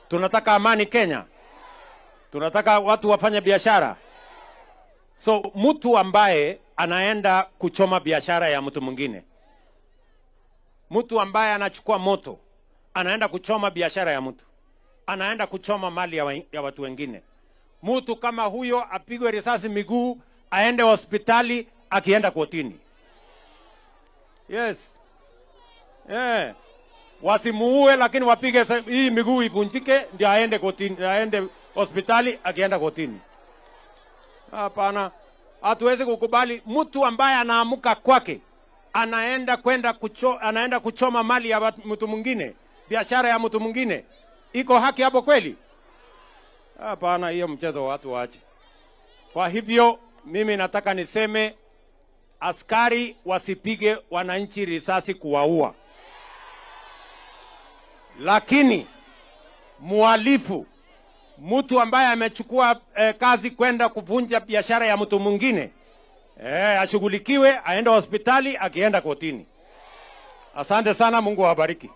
Tunataka amani Kenya. Tunataka watu wafanye biashara. So mtu ambaye anaenda kuchoma biashara ya mtu mwingine, mtu ambaye anachukua moto, anaenda kuchoma biashara ya mtu, anaenda kuchoma mali ya watu wengine, mtu kama huyo apigwe risasi miguu, aende hospitali, akienda kotini. Yes. Yeah. Wasimuue, lakini wapige hii miguu ivunjike ndio aende kotini, aende hospitali akienda kotini. Hapana, hatuwezi kukubali mtu ambaye anaamuka kwake anaenda kwenda anaenda kuchoma mali ya mtu mwingine, biashara ya mtu mwingine. Iko haki hapo kweli? Hapana, hiyo mchezo watu waache. Kwa hivyo mimi nataka niseme, askari wasipige wananchi risasi kuwaua. Lakini muhalifu, mtu ambaye amechukua kazi kwenda kuvunja biashara ya mtu mwingine, ashughulikiwe, aende hospitali, akienda kotini. Asante sana, Mungu awabariki.